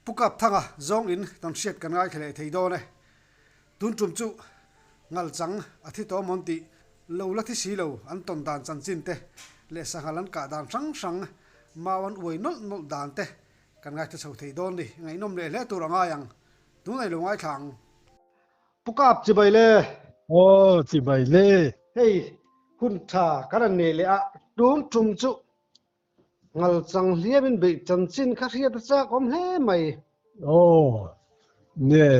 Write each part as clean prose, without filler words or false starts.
Pu Kapthanga zawng in kan hriat kan ngaithla leh thei dawn e. Tun tum chu Ngalchang a thi tawh mawn tih lo la thi si lo an tawn dan chanchin te leh sanghal an kah dan hrang hrang mau an uai nawlh nawlh dan te kan ngaithla chho thei dawn ni. Ngaihnawm leh hle tur a ngai ang. Tunah i lo ngaithla ang. Pu Kap chibai le. Aw chibai le. Hei hun tha kan han nei leh a, tun tum chu Ngalchang hliamin beih chanchin kha hriat a chak awm hle mai. Aw, nge,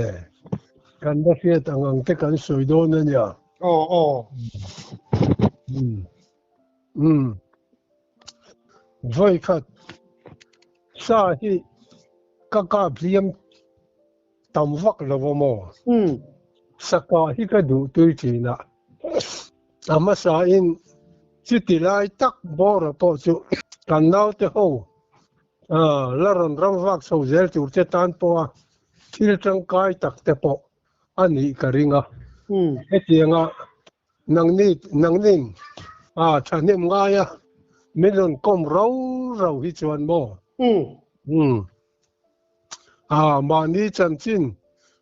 kan va hriat ang ang te kan sawi dawn a nia. Aw, aw. Um, um. Vawi khat sa hi ka kap hliam tam vak lo a maw? Um. Saka hi ka duh tui thin a. A hmasa in chuti lai tak bawra pawh chu kan naute ho la rawn ram vak chho zel tur te tan pawha thil tangkai tak te pawh a nih ka ring a. Hetianga nangni nangnin a thahnem ngaia min rawn kawm rau rau hi chuan maw? Um. A, mahni chanchin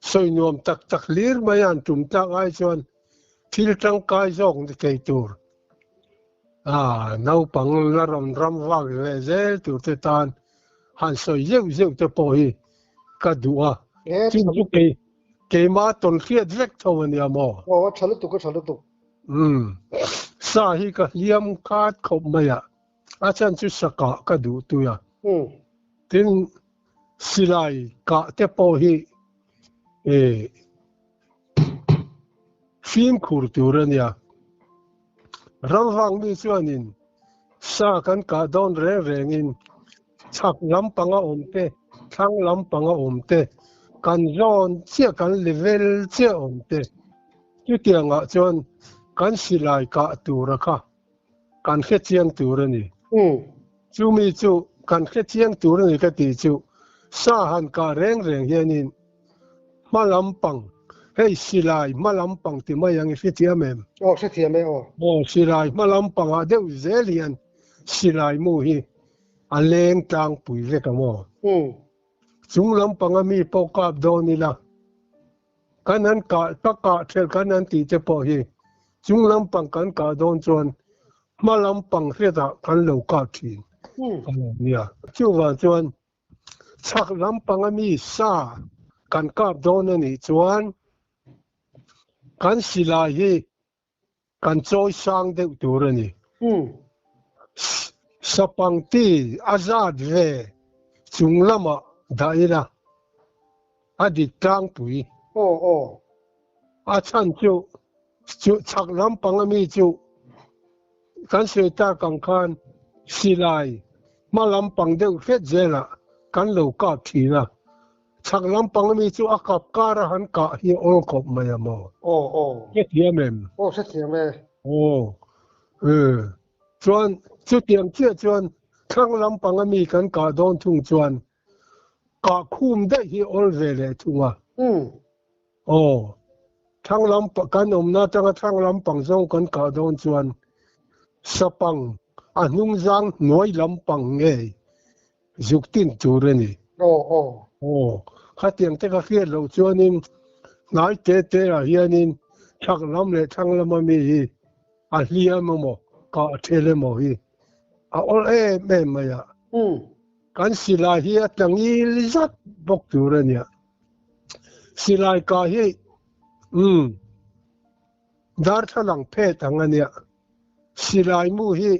sawi nuam tak tak hlir mai an tum tlak ai chuan thil tangkai zawk ni thei tur. A, naupang la rawn ram vak ve zel tur te tan han sawi zeuh zeuh te pawh hi ka duh a. Chu chu kei keima tawn hriat vek tho a nia maw? Aw, a tha lutuk, a tha lutuk. Umm, sa hi ka hliam khat khawp mai a. A chhan chu sa kah ka duh tui a. Tin, silai kah te pawh hi fimkhur tur a nia. Ramvang mi chuanin sa kan kah dawn reng rengin chhak lampanga awm te, thlang lampanga awm te, kan zawn chiah kan level chiah awm te, chutiangah chuan kan silai kah tura kha kan hre chiang tur a ni. Chumi chu kan hre chiang tur a ni ka tih chu sa han kah reng reng hianin hma lampang, hei silai hma lampang ti mai ang i hre thiam em? Aw hre thiam e aw. Aw silai hma lampangah deuh zel hian silai mu hi a leng tlangpui vek ang aw. Chung lampanga mi pawh kap dawn ila. Kan han kah ka kah thelh kan han tih te pawh hi chung lampang kan kah dawn chuan hma lampang hretah kan lo kah thin a lo nia. Chuvang chuan chhak lampang a mi sa kan kap dawn a nih chuan kan silai hi kan chawi sang deuh tur a ni. Sapangti a zat ve chung lamah dah ila a dik tlangpui. Aw aw. A chhan chu chu chhak lampang ami chu kan sawi tak ang khan silai hma lampang deuh hret zelah kan lo kap thin a. Chhak lampang ami chu a kap kar a han kah hi awl khawp mai a maw? Aw aw. Hrethiam em? Aw hrethiam e. Aw e. Chuan chutiang chiah chuan thlang lampang ami kan kah dawn thung chuan kah khum daih hi awl ve leh thung a. Umm. Aw. Thlang lampang kan awmna atanga thlang lampang zawng kan kah dawn chuan sapang a hnungzang hnuai lampang ngei Zuk tin tur a ni. Aw aw. Aw, khatiang te ka hriat loh chuanin hnai te te ah hianin chhak lam leh thlang lama mi hi a hliam emaw kah a thel emaw hi a awl em em mai a. Kan silai hi a tla ngil zat bawk tur a nia. Silai kah hi umm darthlalang phet ang a nia. Silai mu hi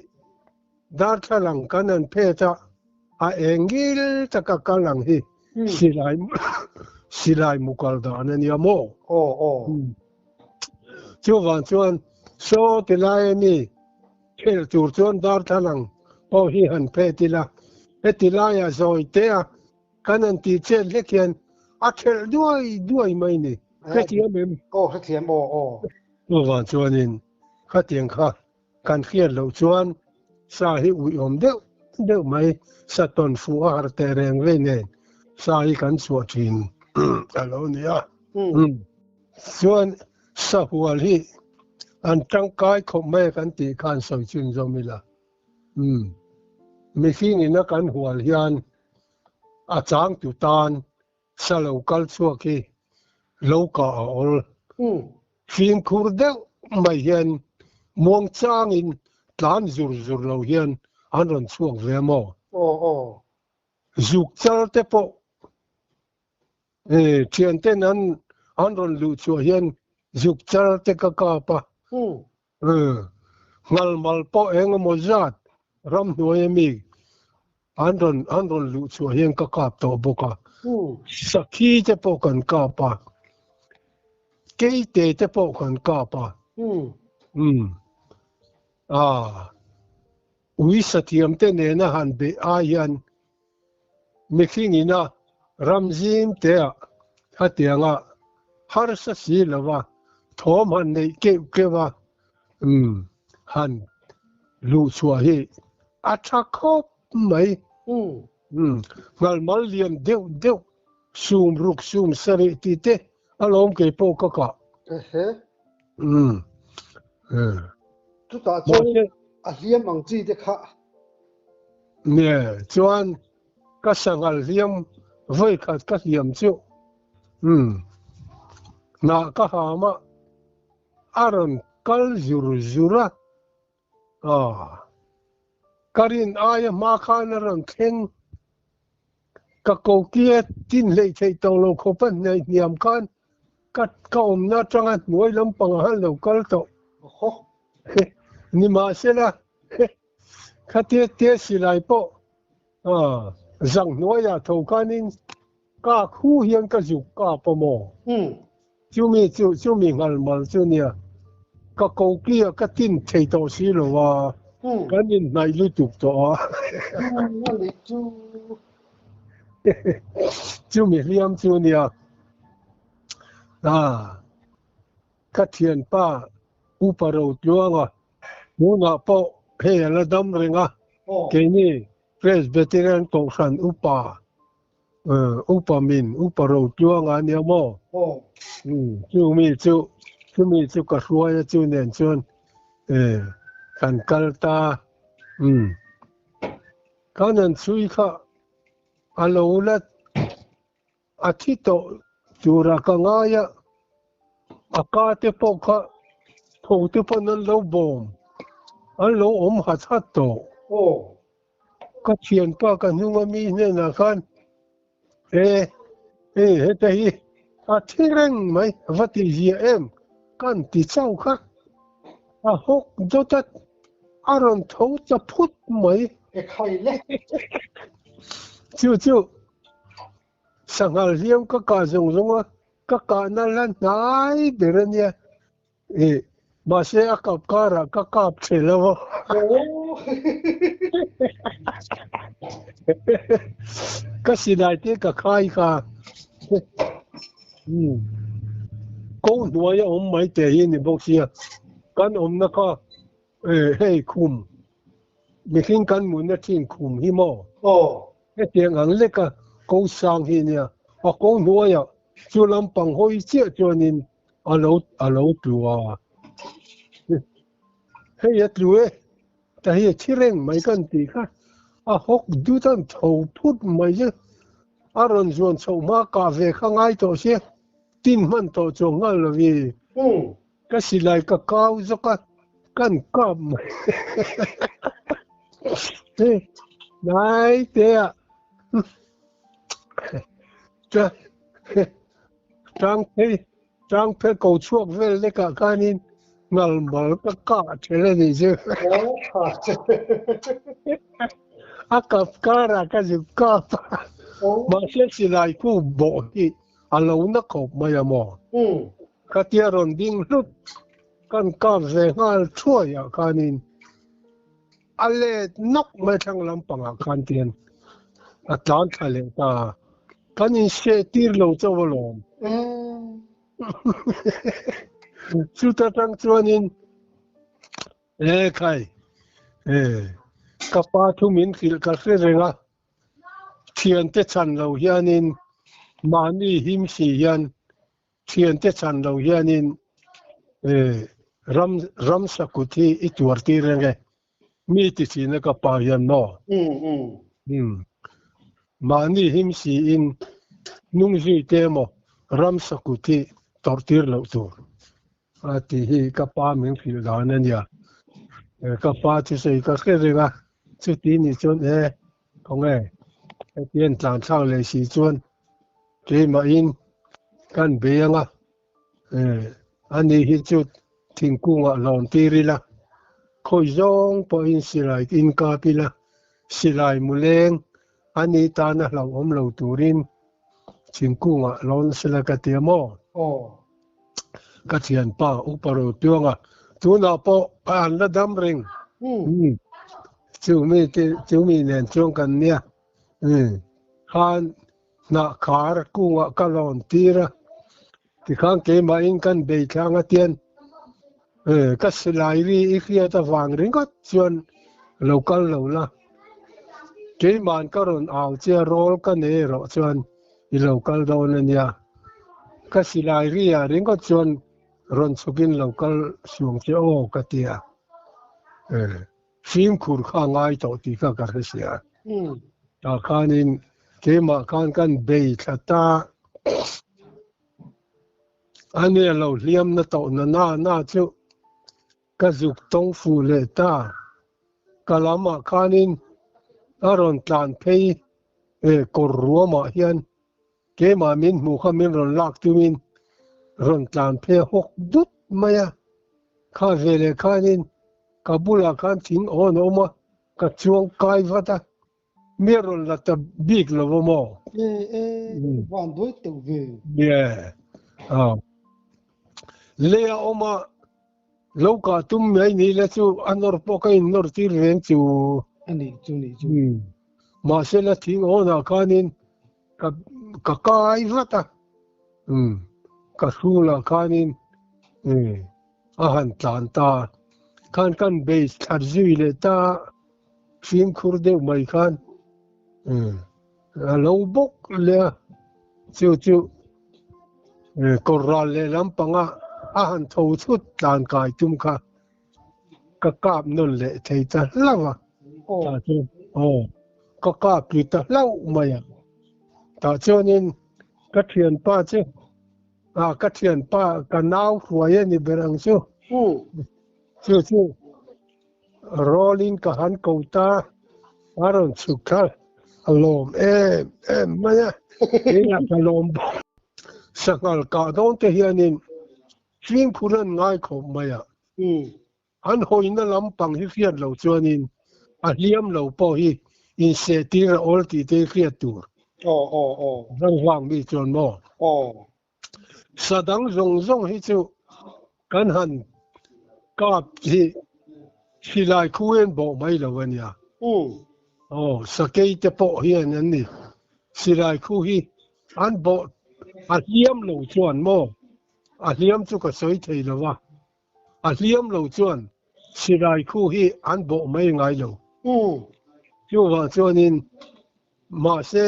Darthlalang kan han phet a, a eng ngil taka kal ang hi silai silai mu kal dan a nia maw? Aw aw. Chuvang chuan saw ti lai ami khel tur chuan darthlalang pawh hi han phet ila, heti laiah zawi te a kan han tih chet hlek hian a thelh duai duai mai ni. Hrethiam em? Aw hrethiam aw aw. Chuvang chuanin khatiang kha Kan hriat loh chuan sa hi uiawm deuh deuh mai, sa tawn fuh a har teh reng vei nen sa hi kan chhuah thin a lo ni a. Chuan sahual hi an tangkai khawp mai a kan tih khan sawi chhun zawm ila. Mihring ina kan hual hian a changtu tan. Sa lo kal chhuak hi lo kah a awl. Fimkhur deuh mai hian muangchangin tlan zur zur lo hian an rawn chhuak ve maw? Zuk chal te pawh thianten an an rawn luh chhuah hian zuk chal te ka kap a. Nghalmal pawh eng emaw zat ramhnuai ami an rawn an rawn luh chhuah hian ka kap tawh bawk a. Sakhi te pawh kan kap a. Keite te pawh kan kap a. Aa ui sathiam te nena han beih ai hian mihring ina ram zim te ah hetianga harsa si lova thawm han neih keuh keuh a umm han luh chhuah hi a tha khawp mai. Umm nghalmal lian deuh deuh sum ruk sum sarih tih te alawm kei pawh ka kah. Umm. Chutah chuan a hliam ang chi te kha. Nge chuan ka sanghal hliam vawi khat ka hliam chu umm hnah ka ham a, a rawn kal zur zur a, aw ka rin aia hma khan a rawn thleng ka kokia tin hleih theih tawh lo khawp a hnaih hniam khan ka ka awmna atanga hnuai lampang ah han lo kal tawh nimahsela Khatia tia silai pawh zang hnuaiah tho khanin kak hu hian ka zuk kap a maw? Chumi chu chumi nghalmal chu nia ka kokia ka tin thei tawh si lo a, kan inhnaih lutuk tawh a. Chumi hliam chu nia. Ka thianpa Upa Rotluanga Tunah pawh hei a la dam reng a, keini Presbyterian Kohhran upa, upa min, upa Rotluanga a nia maw? Chumi chu, chumi chu ka hruai a chu nen chuan kan kal ta. Kan han chhui kha a lo la A thi tawh tura ka ngai a, a ka te pawh kha tho te pawn an lo bawm, an lo awm hat hat tawh. Ka thianpa ka hnung a mi hnenah khan, E, hei heta hi a thi reng mai, va ti zia em, kan ti chauh kha. A hawk dawt a, a rawn tho ta phut mai. E khai le. Chu chu Sanghal hliam ka kah zawng zawng a, ka kahna la hnai ber a nia. Ih, mahse a kap karah ka kap che lo a. Ka silai te ka khai kha. Ko hnuai a awm mai teh hi a ni bawk sia. Kan awmna kha hei khum Mihring kan mutna thin khum hi maw? Aw. Hetiang ang leka ko sang hi nia, a ko hnuaiah chu lampang hawi chiah chuanin a lo a lo tlu a. Hei a tlu e, ta hi a thi reng mai kan tih kha a hawk dut a tho phut mai che. A rawn zuan chhoh hma kah ve kha ngai tawh sia, tin hman tawh chuang nghal lo i. Ka silai ka kau zawk a, kan kap mai. Hnai te ah tang phei tang phei ko chhuak vel lekah khanin ngal mal ka kah ṭhel a nih chu. A kap karah ka zuk kap a, mahse silai khu bawh hi a lo na khawp mai a maw? Khatia rawn ding hlut kan kap ve nghal thuai ah khanin a let nawk mai thlang lampangah khan tian a tlan thla leh ta a, kan inseh tir lo chauh alawm. Chuta tang chuanin e khai e ka pa thu min hrilh ka hre reng a, thiante chhan lo hianin mahni him si hian Thiante chan lo hianin ram ramsa kut hi i tuar tir reng e, mi ti thin a ka pa hian maw? Mahni him siin Hnung zui te emaw ramsa kut hi tawrh tir loh tur a tih hi ka pa min hrilh dan a nia. Ka pa chu sawi ka hre reng a, chuti nih chuan e khawnge heti an tlan thlak leh si chuan keimahin kan bei ang a, ani hi chu thingkungah hlawn tir ila, khawi zawng pawhin silai in kap ila, silai mu leng A ni tana hlauhawm lo turin thingkungah lawn sela ka ti a maw? Aw. Ka thianpa Upa Rotuanga tunah pawh a an la dam reng. Umm. Chumi te chumi nen chuan kan nia. Umm. Khan hnah khar kungah ka lawn tir a. Tikhan keimahin kan bei thlang a tian ka silai ri i hriat avang ringawt chuan lo kal lo la. Keiman ka rawn au che a rawl ka nei erawh chuan i lo kal dawn a nia. Ka silai ri ah ringawt chuan rawn chhukin lo kal suang che aw ka ti a. Fimkhur kha a ngai tawh tih kha ka hre sia. Tah khanin keimah khan kan bei thla ta. A nia lo hliamna tawhna na na chu ka zuk tawng fuh leh ta. Ka lamah khanin a rawn tlan phei e kawr ruamah hian keimah min hmuh kha min rawn lak tumin rawn tlan phei a hawk dut mai a. Kha veleh khanin ka bulah khan thing awn a awm a, ka chuang kai vat a, mi a rawn la ta bik lo a maw? E e, van duai teuh ve. Yeah. Ah. Le a awm a, lo kah tum mai ni la chu a nawr pawh ka in nawr tir reng chu. A nih chu nih chu. Mahse la thing awnah khanin ka ka kai vat a. Umm ka hrulah khanin umm a han tlan ta khan kan base thlat zui leh ta fimkhur deuh mai khan umm a lo bawk leh a chu chu kawr ral leh lampanga a han tho chhut tlan kai tum kha ka kap nawn leh thei ta hlauh a tah chuan aw ka kap tlu ta hlauh mai a tah chuanin ka thianpa chu ah ka thianpa ka nau hruai a ni ber ang chu chu chu rawlin ka han ko ta a rawn chhuk thla a lawm em em mai a keimah ka lawm bawk sanghal kah dawn te hianin Fimkhur an ngai khawp mai a. An hawina lampang hi hriat lo chuanin a hliam lo pawh hi inseh tir a awl tih te hi hriat tur. Rangvang mi chuan maw? Sa dang zawng zawng hi chu kan han kap hi silai khu hian bawh mai lo a nia. Aw, sakei te pawh hian an ni. Silai khu hi an bawh a hliam lo chuan maw? A hliam chu ka sawi thei lo a, a hliam lo chuan silai khu hi an bawh mai ngai lo. Chuvang chuanin mahse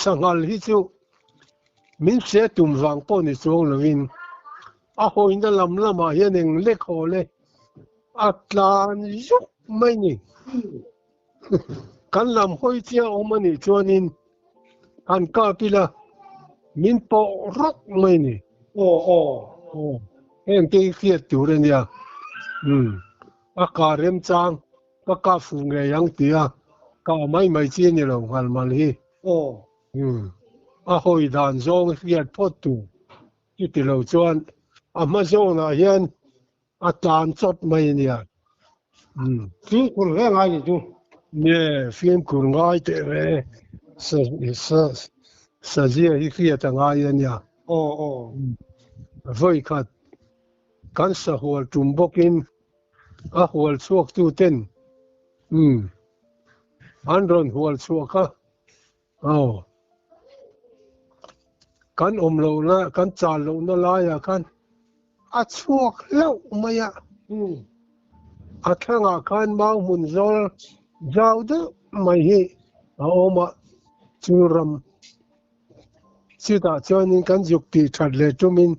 sanghal hi chu min se tum vang pawh ni chuang lovin a hawina lam lamah hian eng lek haw le a tlan zuk mai ni. Kan lam hawi chiah awm a nih chuanin han kap ila min pawh rawk mai ni. Aw aw. Aw heng te hi hriat tur a nia. Umm a kah remchang ka kah fuh ngei ang tia kah mai mai chi a ni lo nghal mal hi. Aw. Umm a hawi dan zawng hriat phawt tur chuti lo chuan a hma zawnah hian A tlan chawt mai a nia. Umm. Fimkhur hle ngai ni chu. Nie, fimkhur ngai teh re. Sa sa sazia hi hriat a ngai a nia. Aw aw. Vawi khat kan sahual tum bawkin a hual chhuak tu ten umm an rawn hual chhuak a. Aw. Kan awm lohna, kan chal lohna laiah khan a chhuak hlauh mai a. A thlangah khan mau hmun zawl zau deuh mai hi a awm a, chu ram chutah chuanin kan zuk tih that leh tumin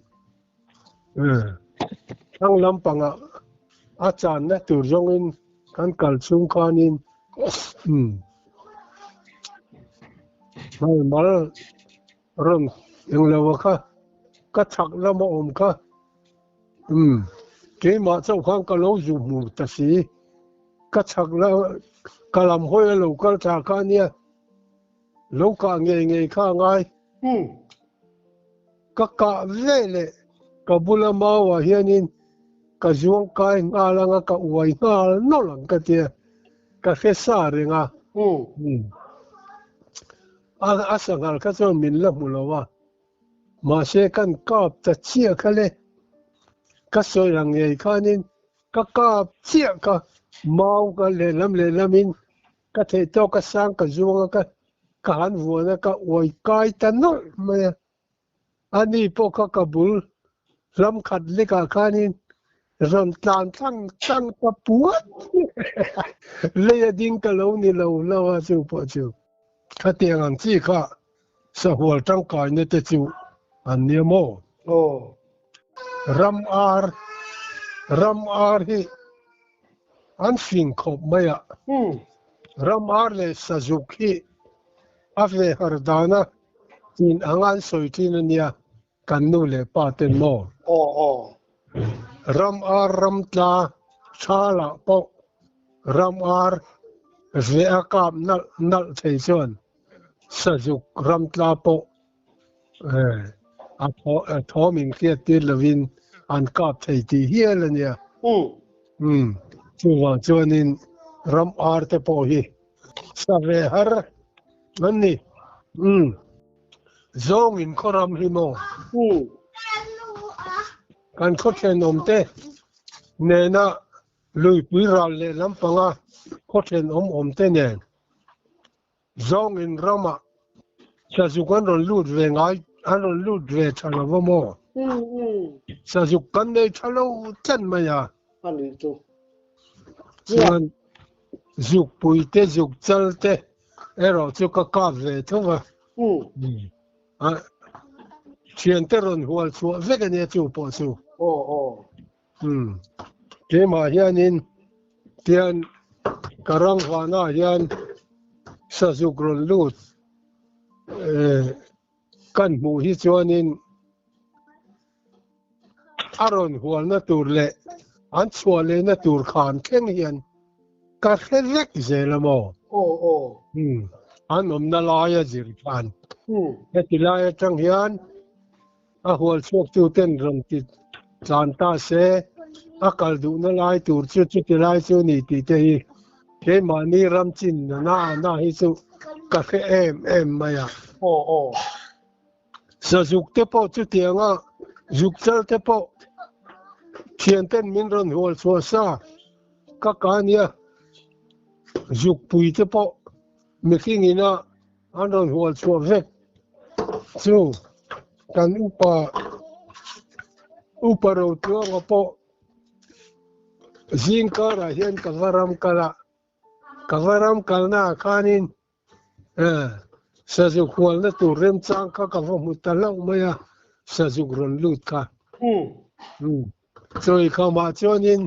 thlang lampangah a channa tur zawngin kan kal chhung khanin hmalmal. Rawn englo a kha ka chhak lama awm kha umm keimah chauh khan ka lo zu hmu ta si ka chhak la ka lam hawi a lo kal tha kha ania lo kah ngei ngei kha a ngai. Ka kah ve leh ka bula mauah hianin ka zuang kai nghal anga ka uai nghal nawlh ang ka tia ka hre sa reng a. A a sanghal kha chuan min la hmu lo a, mahse kan kap ta chiah kha le. Ka sawi ang ngei khanin ka kap chiah kha mau ka lehlam lehlamin ka theih tawk a sang ka zuang a ka ka han vuan a ka uai kai ta nawlh mai a. Ani pawh kha ka bul lam khat lekah khanin rawn tlan tlang tlang ta puat lei a ding ka lo ni lo lo a chu pawh chu. Khatiang ang chi kha sahual tangkaina te chu an nia maw? Aw. Ram ar, ram ar hi an fing khawp mai a. Ram ar leh sazuk hi a ve har dana Tin ang an sawi thin a nia kan nu leh pa ten maw? Aw aw. Ram ar ram tla tha lah pawh ram ar ve a kap nalh nalh thei chuan sazuk ram tla pawh a thawm in hriat tir lovin an kap thei tih hial a nia. Umm chuvang chuanin ram ar te pawh hi sa ve har An ni. Umm. Zawng in khaw ram hi maw? Umm. Kan khaw thenawm te nena luipui ral leh lampanga khaw thenawm awm te nen zawng in ramah sazuk an rawn lut ve ngai an rawn lut ve tha lo va maw? Umm. Sazuk kan nei tha lo tlat mai a. A nih chu. Chuan zukpui te zuk chal te erawh chu ka kap ve tho va. A thiante rawn hual chhuah vek a nia chu pawh chu. Aw aw. Umm. Keimah hianin tian ka ram vanah hian sazuk rawn lut kan hmuh hi chuanin a rawn hualna tur leh an chhuah lehna tur khan thleng hian ka hre vek zel a maw? Aw aw. Umm, an awmna laia zir khan. Heti lai atang hian a hual chhuak tu ten rawn ti tlan ta se, a kal duhna lai tur chu chuti lai chu ni tih te hi keimahni ram chin na na hi chu ka hre em em mai a. Aw aw. Sazuk te pawh chutianga zuk chal te pawh thianten min rawn hual chhuah sa ka ka nia. Zukpui te pawh mihring ina an rawn hual chhuah vek chu kan upa upa Rotluanga pawh zingkarah hian ka va ram kal a, ka va ram kalnaah khanin Sazuk hualna tur remchang kha ka va hmu ta hlauh mai a, sazuk rawn lut kha. Chawi khamah chuanin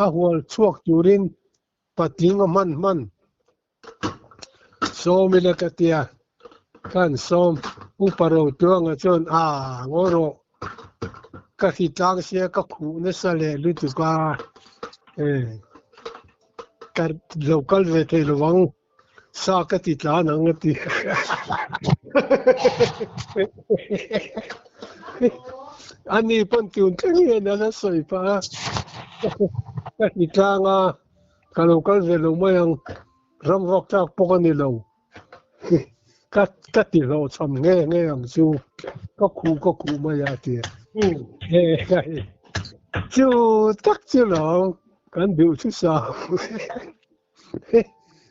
a hual chhuak turin patling a hman hman sawm ila ka tia, khan sawm upa Rotluanga chuan a ngaw rawh ka hri tlang sia ka khuh nasa leh lutuk a, ka lo kal ve thei lovang. Sa ka ti tlan ang a ti. Ani pawn tun thleng hian a la sawi pah a. Ka ti tlang a, ka lo kal ve lo mai ang. Ram vak tlak pawh ka ni lo. Ka ka ti hlawhchham nghe nghe ang chu. Ka khuh ka khuh mai a ti. Chu tak chu lo kan duh chu sa.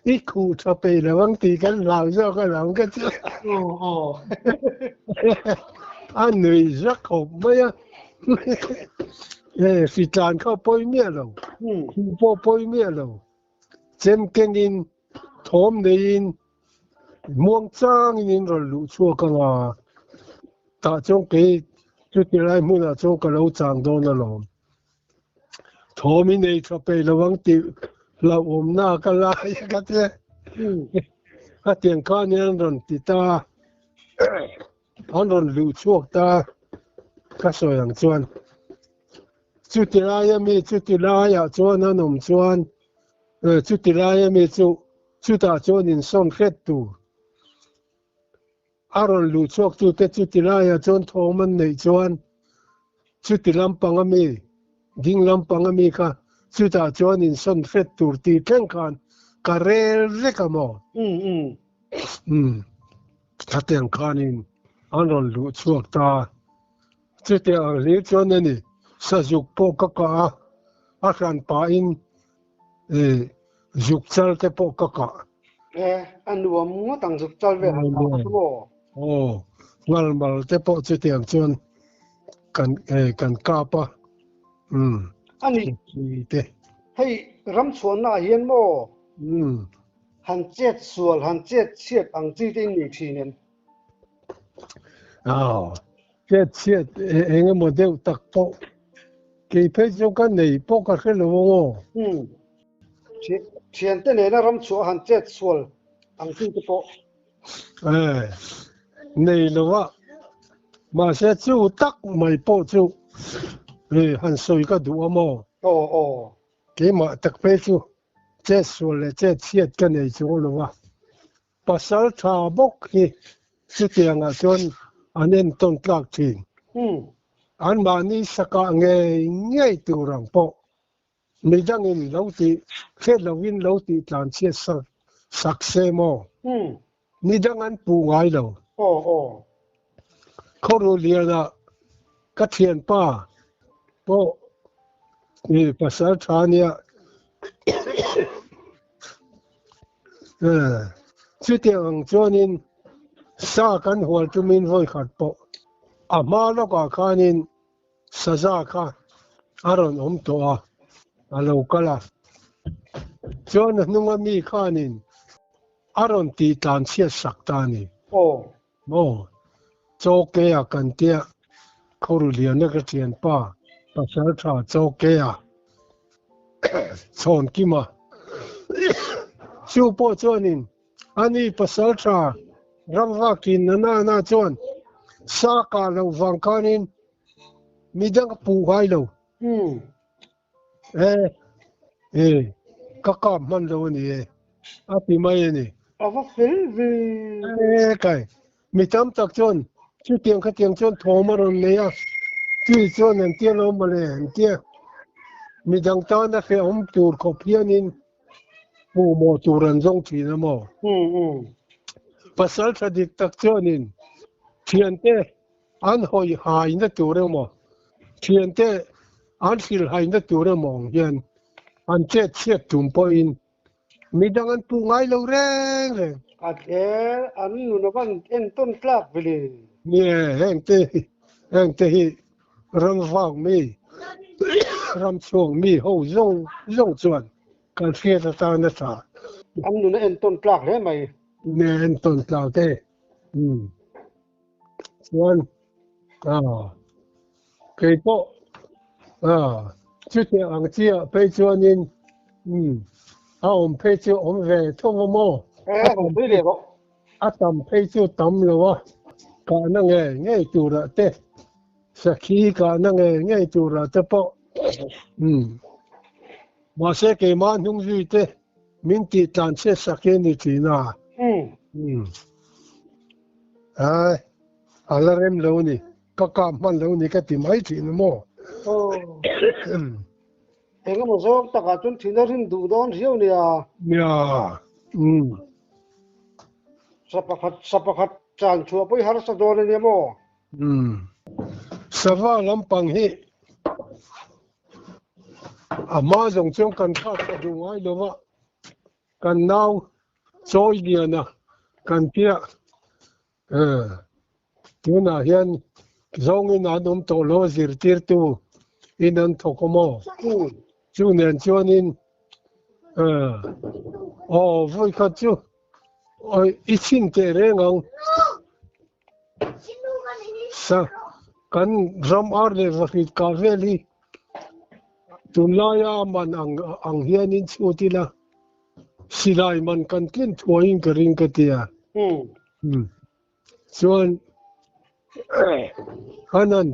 I khuh tha peih lo ang tih kan hlau zawk alawm ka ti. Aw aw. A nui zak khawp mai a. Hritlan kha pawi miah lo. Khuh pawh pawi miah lo. Chem kengin thawm neiin muang changin in rawn luh chhuak anga tah chuan kei chuti lai hmunah chuan ka lo chang dawn alawm. Thawm i nei tha peih lo ang tih hlauhawmna ka lai a ka ti. A tiang khan hian rawn ti ta. an rawn luh chhuak ta ka sawi ang chuan chuti laia mi chuti laiah chuan an awm chuan chuti laia mi chu chutah chuan insawn hret tur a rawn luh chhuak tute chuti laiah chuan thawm an neih chuan chuti lampang ami ding lampang ami kha chutah chuan insawn hret tur tih thleng khan ka rel vek a maw? Umm khatiang khanin an rawn luh chhuak ta. Chutiang ang hlir chuan a ni, sazuk pawh ka kah a, a hran pahin zuk chal te pawh ka kah. E, a nuam ngawt ang zuk chal vel han kah chu maw? Aw, ngalmal te pawh chutiang chuan kan kan kap a, umm. A ni, hei ramchhuanna ah hian maw? Umm. Han chet sual, han chet chhiat ang chi te in nei thin em? Aw, chet chhiat eng emaw deuh tak pawh kei phei chu ka nei pawh ka hre lo ang aw. Umm, thiante nena ram chhuah han chet sual ang chi te pawh. Eh, nei lo a, mahse chu tak mai pawh chu han sawi ka duh a maw? Aw, aw. Keimah tak phei chu chet sual leh chet chhiat ka nei chung lo a, pasal tha bawk hi chutiangah chuan an entawn tlak thin. Anmahni sakah ngei ngei tur ang pawh midangin lo tih hriat lovin lo tih tlan chhiat sak se maw? Midang an puh ngai lo. Khawruhliana ka thianpa pawh pasal tha nia. Chutiang ang chuanin sa kan hual tumin vawikhat pawh a hma lawkah khanin saza kha a rawn awm tawh a, a lo kal a. Chuan a hnunga mi khanin a rawn tih tlan chhiat sak ta a ni. Maw? Chaw ke-a kan tia Khawruhliana ka thianpa pasal tha chaw ke-a chhawn kima chu pawh chuanin ani pasal tha ramvak thin na na na chuan sa kah loh vang khanin midang a puh ngai lo. E, e, ka kap hman lo a ni e, a ti mai a ni. A va fel ve. E, kai, mi tam tak chuan chutiang khatiang chuan thawm a rawn nei a, tui chuan an tia lo mawle an tia. Midang tana hrehawm tur khawp hianin pumawh tur an zawng thin a maw? Pasal tha dik tak chuanin thiante an hawi haina tur emaw, thiante an hrilh haina tur emaw ang hian an chet chhiat tum pawhin midang an puh ngai lo reng reng. A tler an nun a van entawn tlak vele. Nie, hengte hi, hengte hi ram vak mi, ram chhuak mi ho zawng zawng chuan kan hriat atan a tha. An nun a entawn tlak hle mai. Nie, entawn tlak e. Umm. Chuan ah kei pawh ah chutiang ang chiah phei chuanin umm a awm phei chu awm ve tho a maw? Eh, awm pui leh bawk. A tam phei chu tam lo a, kahna ngei ngei turah te, sakhi kahna ngei ngei turah te pawh umm mahse keimah hnung zui te min tih tlan chhiat sak hi a ni thin a. Umm. Ai, a la rem lo a ni. Ka kap hman lo a ni ka ti mai thin a maw? Aw. Eng emaw zawng takah chuan thin a rim duh dawn riau nia. Nia. Umm. Sa pakhat, sa pakhat chan chhuah pawh i harsa dawn a nia maw? Umm. Sava lampang hi a hma zawng chuan kan kap ta duh ngai lo va, kan nau chawi lian a kan tia tunah hian zawngin an awm tawh lo a zirtirtu in an thawk a maw? Chu nen chuanin aw vawi khat chu i chhin teh reng ang sa kan ram ar leh vahrit kah vel hi tunlaia a man ang ang hianin chhut ila silai man kan tlin thuaiin ka ring ka ti a. Chuan. An han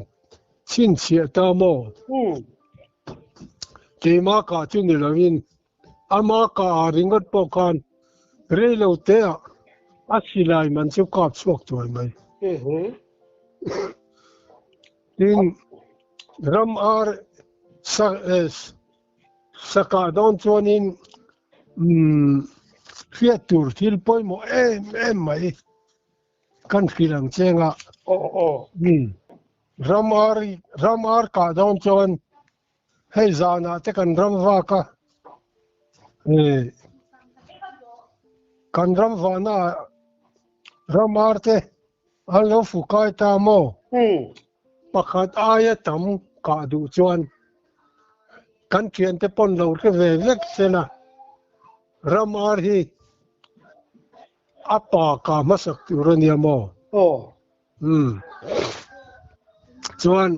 chhinchhiah ta maw? Keimah kah chu ni lovin ama kah ah ringawt pawh khan rei lo te ah a silai man chu kap chhuak tuai mai. Tin, ram ar sakah dawn chuanin hriat tur thil pawimawh em em mai kan hrilh ang cheng a. Ram ar ram ar kah dawn chuan hei zanah te kan ram vak a, kan ram vahna ah ram ar te an lo fu kai ta maw? Pakhat aia tam kah duh chuan kan thiante pawn lo hre ve vek sela ram ar hi a pa kah hmasak tur a nia maw? Aw. Umm. Chuan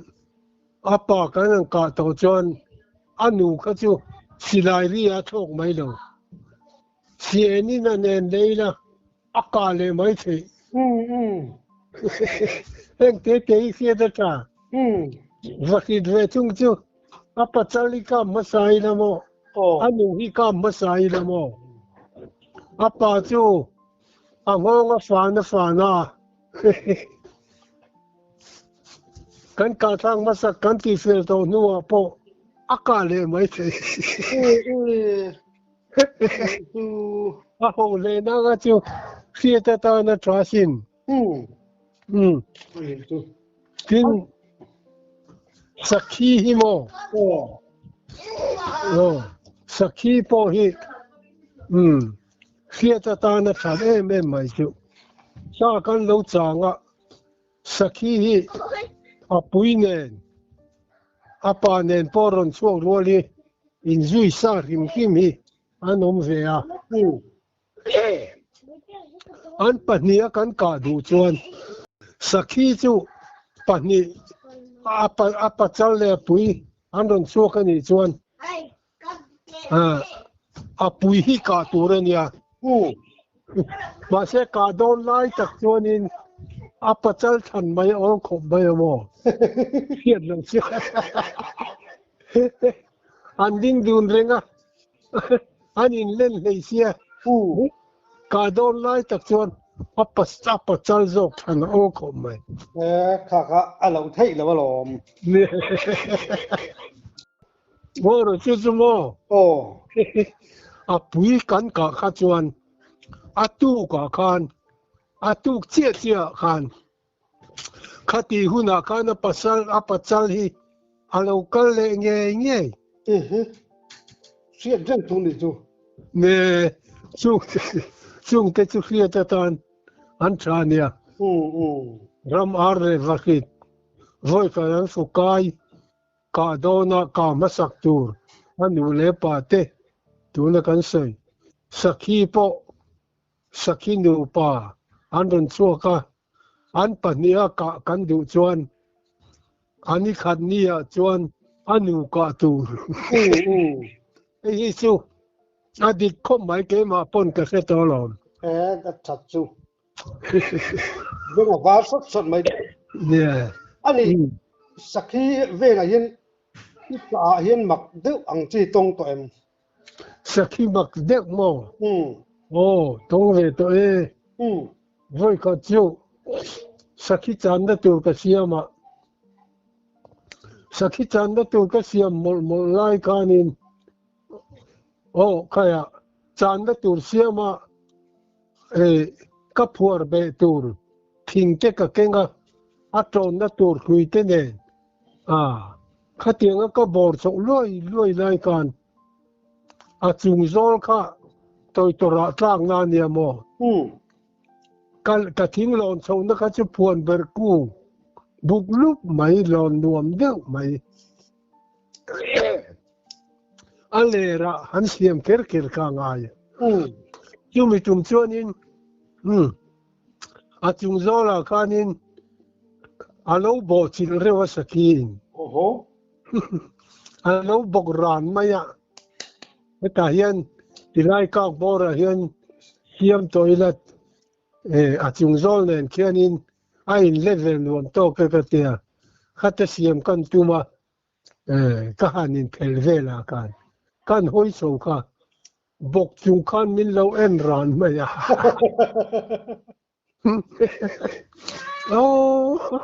a pa kan han kah tawh chuan a nu kha chu silai ri a thlawk mai lo. Sianin a nen lei la a kah leh mai theih. Heng te te hi hriat a tha. Va hrit ve chung chu a pachal hi kap hmasa ila maw? A nu hi kap hmasa ila maw? A pa chu a nghawng a fan a fan a. Kan kah thlak hmasak kan tihfel tawh hnuah pawh a kah leh mai thei. A ho hle nanga chu hriat atana tha sin. Umm. Tin, sakhi hi maw? Aw, sakhi pawh hi umm hriat atana that em em mai chu. Sa kan lo chang a, sakhi hi a pui nen, a pa nen pawh rawn chhuak rual hi inzui sa hrim hrim hi an awm ve a. An pahniha kan kah duh chuan sakhi chu pahnih a pachal leh a pui an rawn chhuak a nih chuan a pui hi kah tur a nia. Mahse kah dawn lai tak chuanin a pachal thlan mai a awm khawp mai a maw? Hriat loh chu an ding dun reng a. An inlen hlei sia. Kah dawn lai tak chuan a a pachal zawk than a aw khawp mai. Kha kha a lo theih lo alawm. Maw rawh chu chu maw? Aw. A pui kan kah kha chuan a tuk ah khan a tuk chiah chiah ah khan Khati hunah khan a pasal a pachal hi a lo kal leh ngei ngei. Ehe, hriat reng thung ni chu. Ne, chung chungte chu hriat atan an tha nia. Ram ar leh vahrit vawikhat an fu kai kah dawnah kah hmasak tur a nu leh pa te tuna kan sawi sakhi pawh Sakhi nupa an rawn chhuak a, an pahniha kah kan duh chuan a ni khat niah chuan a nu kah tur. Hei hi chu a dik khawp mai keimah pawn ka hre tawh alawm. E, ka that chu. Beng a var sawt sawt mai. Yeah. Ani, sakhi vengah hian i kah ah hian mak deuh ang chi tawng tawh em? Sakhi mak deuh maw? Aw, tawng ve tawh e. Vawi khat chu sakhi channa tur ka siam a, sakhi channa tur ka siam mawlh mawlh lai khanin aw khaiah channa tur siam a ka phuar beh tur thing te ka keng a, a tawnna tur hlui te nen a khatianga ka bawr chhoh luai luai lai khan a chung zawl kha tawitawrah tlakna a nia maw? Ka ka thing lawn chhohna kha chu phuan ber kung buk lup mai lawn nuam deuh mai a lerah han siam kher kher kha a ngai. Chumi tum chuanin A chung zawlah khanin a lo bawh chilh reuh a sakhiin. A lo bawk ran mai a. Hetah hian tilai kak bawrah hian siam tawh ila a chung zawl nen khianin. A in level nuam tawk e ka tia. Khate siam kan tum a, ka han in phel vel ah khan kan hawi chho kha bawk chung khan min lo en ran mai a. Aww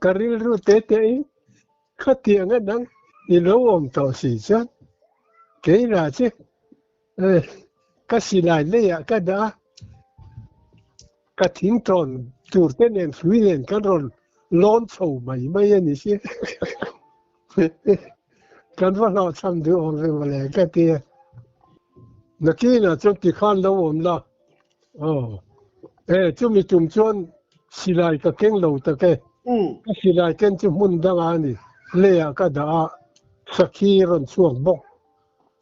ka rilru te te in khatiang a dang i lo awm tawh si chuan keimah chu ka silai leiah ka dah a, ka thing tawn tur te nen hrui nen kan rawn lawn chho mai mai a ni si. Kan va hlawhchham duh awm ve mawle ka ti a. Nakinah chuan tikhan lo awm la. Aw. E chumi tum chuan silai ka keng lo tak e. Ka silai ken chu hmun dangah a ni. Leiah ka dah a, sakhi rawn chhuak bawk.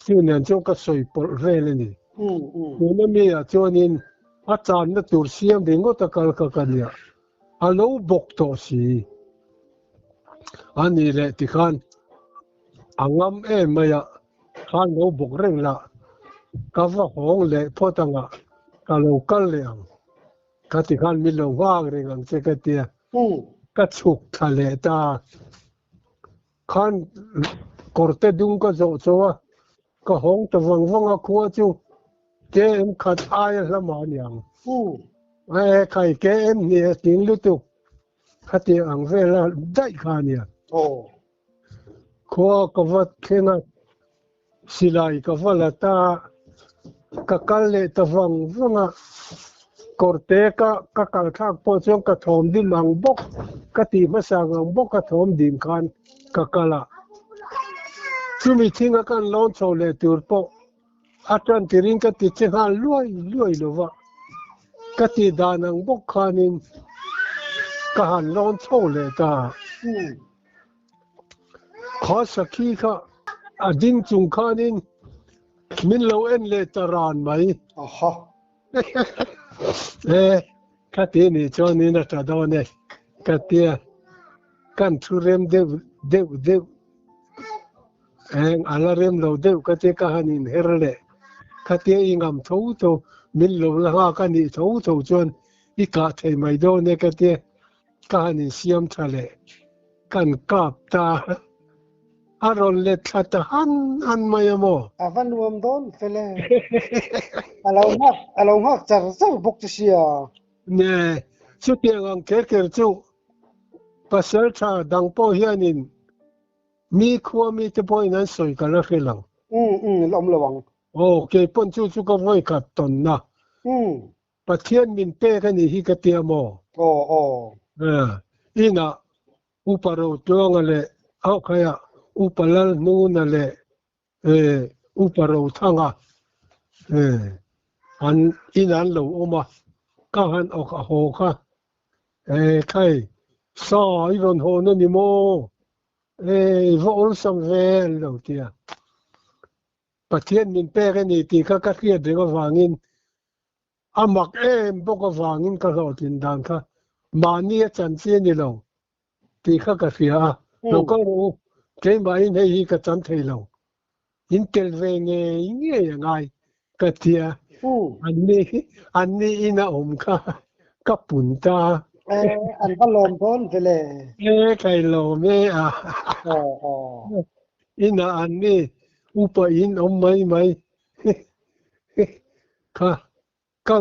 Chu nen chuan ka sawi pawlh vel a ni. Tuna mi ah chuanin a channa tur siam ringawt a kal kha ka nia. A lo bawk tawh si. A ni leh tikhan a ngam em mai a, khan lo bawk reng la, ka va hawng leh phawt anga ka lo kal leh ang. Ka tikhan min lo nghak reng ang che ka tia. Ka chhuk thla leh ta. Khan kawrte dung ka zawh chauh a, ka hawng ta vang vang a, khua chu KM khat aia hla mah a ni ang. E khai KM hnih a tling lutuk khatiang ang vela daih kha a nia. Khua ka va thleng a, Silai ka va la ta a, ka kal leh ta vang vang a, kawrte ka ka kal thlak pawh chuan ka thawm dim ang bawk, ka tih hmasa ang bawk ka thawm dim khan ka kal a. Chumi thinga kan lawn chho leh tur pawh a tan tirin ka ti che nghal luai luai lo va, ka tih dan ang bawk khanin ka han lawn chho leh ta a. Kha sakhi kha a ding chung khanin min lo en leh ta ran mai. Aha. E, ka ti nih chuanin a tha dawn e, ka tia. Kan thu rem deuh deuh deuh. Eng a la rem lo deuh ka tia ka han inher leh. Ka tia i ngam tho tho, min lo la nghak a nih tho tho chuan i kah thei mai dawn e ka tia. Ka han insiam tha leh kan kap ta a rawn let thla ta han han mai a maw? A va nuam dawn fel e. A lo nghak a lo nghak char char bawk che sia. Ne, chutiang ang kher kher chu pasal tha dang pawh hianin mi khua mite pawhin an sawi ka la hre lo. Um um la awm lo ang. Aw, keipawn chu chu ka vawi khat tawnna. Um. Pathian min pek a nih hi ka tia maw? Aw aw. Inah Upa Rotluanga leh Aukhaiah Upa Lalhnuna leh Upa Rothanga an in an lo awm a, ka han awk a haw kha. Khai, sa i rawn hawn a ni maw? I va awlsam ve an lo tia. Pathian min pek a ni tih kha ka hriat reng avangin a mak em bawk avangin ka hlawhtlin dan kha mahni a chan chi a ni lo tih kha ka hria a, lo kal rawh u, keimahin hei hi ka chan thei lo, in tel ve ngei ngei a ngai ka ti a, anni anni in a awm kha ka pun ta. E, an va lawm dawn ve le. E, kai lawm e a. Aw, aw. Inah an ni upa in awm mai mai kha ka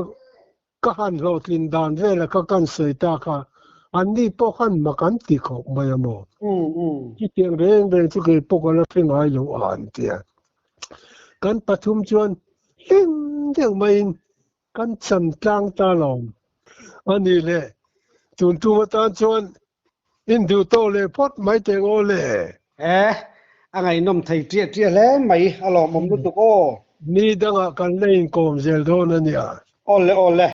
ka han hlawhtlin dan vela kha kan sawi ta kha an ni pawh khan mak an ti khawp mai a maw. Chutiang reng reng chu kei pawh ka la hre ngai lo a an ti a. Kan pathum chuan hlim deuh maiin kan chan tlang ta lawm a ni le. Tun tum atan chuan In duh tawh leh phawt mai teh ngaw le. E, a ngaihnawm thei ṭiah ṭiah hle mai, a lawmawm lutuk aw. Ni dangah kan la inkawm zel dawn a nia. Awle awle.